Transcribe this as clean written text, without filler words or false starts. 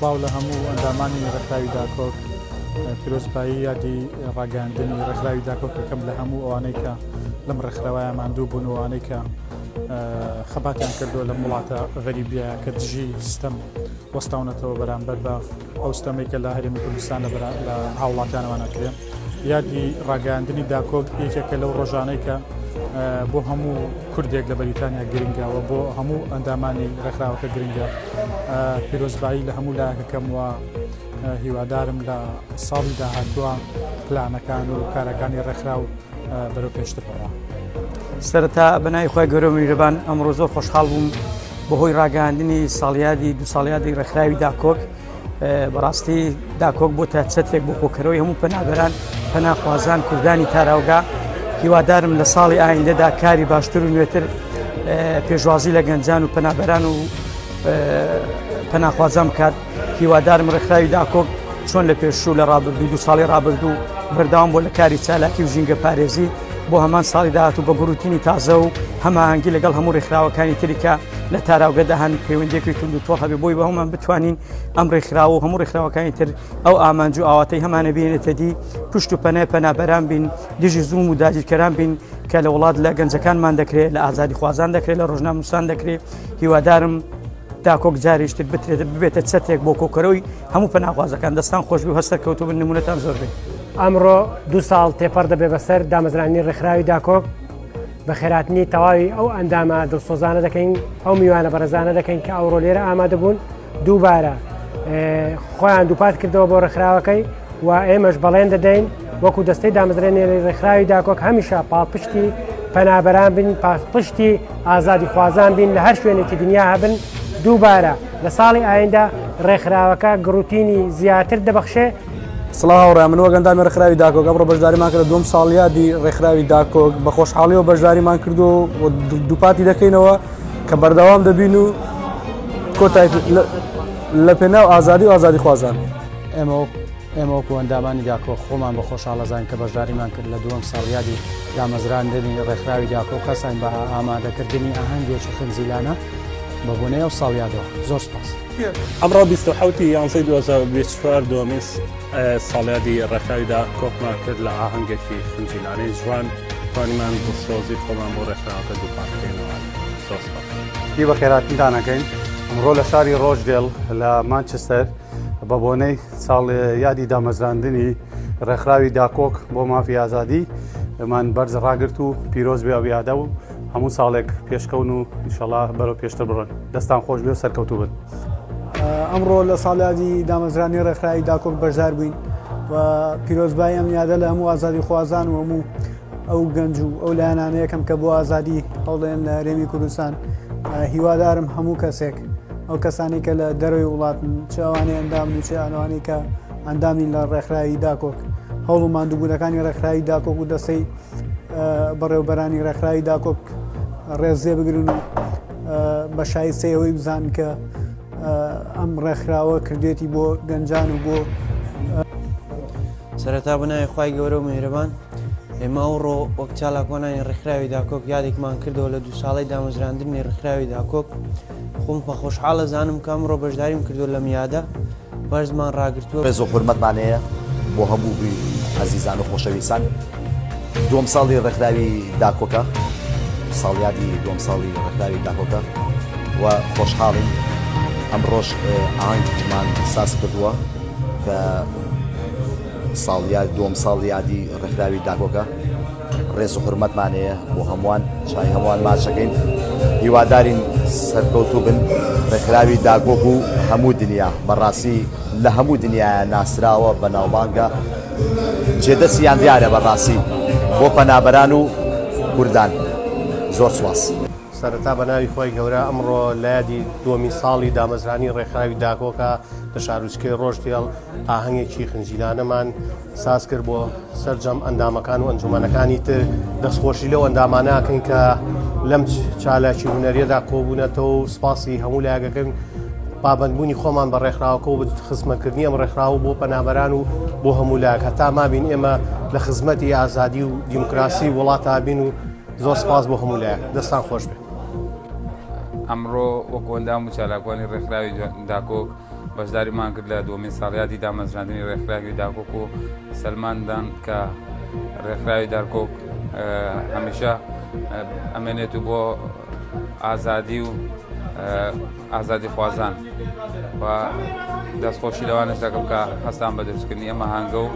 سڵاو لە هەموو ئەندامانی ڕێکخراوی داکۆک، پیرۆزبایی یادی ڕاگەیاندنی ڕێکخراوی داکۆک ئەکەم لە هەموو ئەوانەی کە لەم ڕێکخراوەیە ماندوو بوون و ئەوانەی کە خەباتیان کردووە لەم وڵاتە غەریبیە کە دژی ستەم وەستاونەتەوە بەرامبەر بە ئەو ستەمەی کە لە هەرێمی کوردستان لە هاوڵاتیانەوە نەکرێ. یادی ڕاگەیاندنی داکۆک یەکێکە لەو ڕۆژانەی کە بۆ هەموو کوردێک لە بەریتانیا گرنگە و بۆ هەموو ئەندامانی ڕێکخراوەکە گرنگە. پیرۆزبایی لە هەموو لایەکەکەم و هیوادارم لە ساڵی داهاتووە پلانەکان و کارەکانی ڕێکخراو بەرەو پێشتر بڕوا. سەرەتا بە ناوی خوای گەورە و میهرەبان ئەمڕۆ زۆر خۆشحاڵ بووم بەهۆی ڕاگەیاندنی ساڵیادی دوو ساڵیادی ڕێکخراوی داکۆک. بەڕاستی داکۆک بۆتە چەترێک بۆ کۆکەرەوەی هەموو پەنابەران، پەناخوازان، کوردانی تاراوگا. هیوادارم لە ساڵی ئایندەدا کاری باشتر و نوێتر پێشوازی لە گەنجان و پەنابەران و پەناخوازان بکات. هیوادارم ڕێکخراوی داکۆک چۆن لە پێشوو لە ڕابردوو دوو ساڵی ڕابردوو بەردەوام بۆ لە کاری چالاکی و ژینگە پارێزی بۆ هەمان ساڵی داهاتوو بە گوڕوتینی تازە و هەماهەنگی لەگەڵ هەموو ڕێکخراوەکانی تریکە لە تاراوگەدا هەن پەیوەندیەکی توند و تۆڵ هەبێ بۆی بە هەموومان بتوانین ئەم ڕێکخراوە و هەموو ڕێکخراوەکانی تر ئەو ئامانج و ئاواتەی هەمانە بێنێتە دی، پشت و پەنای پەنابەران بین، دژی زوڵم و داگیرکەران بین کە لە وڵات لە گەنجەکانمان دەکرێت، لە ئازادیخوازان دەکرێت، لە ڕۆژنامەنووسان دەکرێت. هیوادارم داکۆک جارێکی تر بترێت ببێتە چەترێک بۆ کۆکەرەوەی هەموو پەناخوازەکان. دەستان خۆش بێ و هەر سەرکەوتوو بن، نمونەتان زۆر بێ. ئەمڕۆ دوو ساڵ تێپەڕ دەبێ بەسەر دامەزراندنی ڕێکخراوی داکۆک. بە خێراتنی تەواوی ئەو ئەندامە دڵسۆزانە دەکەین، ئەو میوانە بەڕێزانە دەکەین کە ئەوڕۆ لێرە ئامادە بوون، دووبارە خۆیان دووپات کردەوە بۆ ڕێکخراوەکەی و ئێمەش بەڵێن دەدەین وەکو دەستەی دامەزرێنەری ڕێکخراوی داکۆک هەمیشە پاڵپشتی پەنابەران بین، پاڵپشتی ئازادیخوازان بین لە هەر شوێنێکی دنیا هەبن. دووبارە لە ساڵی ئایندە ڕێکخراوەکە گڕوتینی زیاتر دەبەخشێ. سڵاو هاوڕێیان، من وەک ئەندامی ڕێکخراوی داکۆک ئەمڕۆ بەشداریمان کرد لە دووەم ساڵیادی ڕێکخراوی داکۆک، بە خۆشحاڵیەوە بەشداریمان کردو و دووپاتی دەکەینەوە کە بەردەوام دەبین و کۆتایی لە پێناو ئازادی و ئازادیخوازان. ئێمە وەکو ئەندامانی داکۆک خۆمان بە خۆشحاڵ ئەزانین کە بەشداریمان کرد لە دووەم ساڵیادی دامەزراندنی ڕێکخراوی داکۆک، هەستاین بە ئامادەکردنی ئاهەنگێکی خنجیلانە بە بۆنەی ئەو ساڵیادەوە. زۆر سپاس. ئەمڕۆ 27 یانزەی 2024 دووەمین ساڵیادی ڕێکخراوی داکۆکمان کرد لە ئاهەنگێکی خنجیلانەی جوان، توانیمان دڵسۆزی خۆمان بۆ ڕێکخراوەکە دووپات بکەینەوە. زۆر سپاس. هی بەخێراتنتان ئەکەین. ئەمڕۆ لە شاری ڕۆژدێڵ لە مانچستەر بە بۆنەی ساڵ یادی دامەزراندنی ڕێکخراوی داکۆک بۆ مافی ئازادی مان بەرز ڕاگرت و پیرۆز بێ ئەو یادە و هەموو ساڵێک پێشکەون و ئینشەڵا بەرەو پێشتر بڕۆن. دەستان خۆش بێ و سەرکەوتوو بن. ئەمڕۆ لە ساڵیادی دامەزرانی ڕێکخراوی داکۆک بەشدار بووین و پیرۆزبایی ئەم یادە لە هەموو ئازادیخوازان و هەموو ئەو گەنج و ئەو لایەنانە یەکەم کە بۆ ئازادی هەوڵێن لە هەرێمی کوردستان. هیوادارم هەموو کەسێک ئەو کەسانی کە لە دەرەوەی وڵاتن، چ ئەوانەی ئەندامن و چ ئەوانەی کە ئەندامین لە ڕێکخراوی داکۆک، هەوڵ و ماندووبوونەکانی ڕێکخراوی داکۆک و دەستەی بەڕێوبەرانی ڕێکخراوی داکۆک ڕێزێ بگرن و بە شایستەی ئەوەی بزانن کە ئەم ڕێکخراوە کردێتی بۆ گەنجان و بۆ سەرەتا بە ناوی خوای گەورە و میهرەبان، ئێمە ئەوڕۆ وەک چالاکوانانی ڕێکخراوی داکۆک یادێکمان کردەوە لە دوو ساڵەی دامەزراندنی ڕێکخراوی داکۆک. خۆم بە خۆشحاڵ ئەزانم کە ئەمڕۆ بەشداریم کردووە لەم یادە، بەرزمان ڕاگرتووە. ڕێز و حورمەتمان هەیە بۆ هەموو ئازیزان و خۆشەویستان. دووەم ساڵی ڕێکخراوی داکۆکە، ساڵیادی دووەم ساڵی ڕێکخراوی داکۆکە و خۆشحاڵین ئەمڕۆش ئاهەنگمان ساز کردووە کە ساڵیاد دووەم ساڵیادی ڕێکخراوی داکۆکە. ڕێز و حورمەتمان هەیە بۆ هەمووان، چای هەمووان ماچەکەین، هیوادارین سەرکەوتوو بن. ڕێکخراوی داکۆک و هەموو دنیا بەڕاستی لە هەموو دنیایا ناسراوە، بەناوبانگە، جێدەستیان دیارە بەڕاستی بۆ پەنابەران و کوردان. زۆر سوپاس. سەرەتا بە ناوی خوای گەورە، ئەمڕۆ لە یادی دووەمین ساڵی دامەزرانی ڕێکخراوی داکۆکە لە شارۆچکەی ڕۆژدێڵ ئاهەنگێکی خنجیلانەمان ساز کرد بۆ سەرجەم ئەندامەکان و ئەنجومەنەکانی تر. دەستخۆشی لەو ئەندامانە ئەکەین کە لەم چالاکی هونەریەدا کۆبوونەتەوە و سپاسی هەموو لایەکەکەن پابەندبوونی خۆمان بە ڕێکخراوەکە و خزمەتکردنی ئەم ڕێکخراوە بۆ پەنابەران و بۆ هەموو لایەک هەتا مابین ئێمە لە خزمەتی ئازادی و دیموکراسی وڵاتا بین و زۆر سپاس بۆ هەموو لایەک. دەستان خۆش بێت. ئەمڕۆ وەکو ئەندام و چالاکوانی ڕێکخراوی داکۆک بەشداریمان کرد لە دووەمین ساڵیادی دامەزراندنی ڕێکخراوی داکۆک و سەلماندان کە ڕێکخراوی دارکۆک هەمیشە ئەمێنێت و بۆ ئازادی و ئازادی خوازان و دەستخۆشی لەوانش دەکەم کە هەستان بە دروستکردنی ئەمە هەنگە و.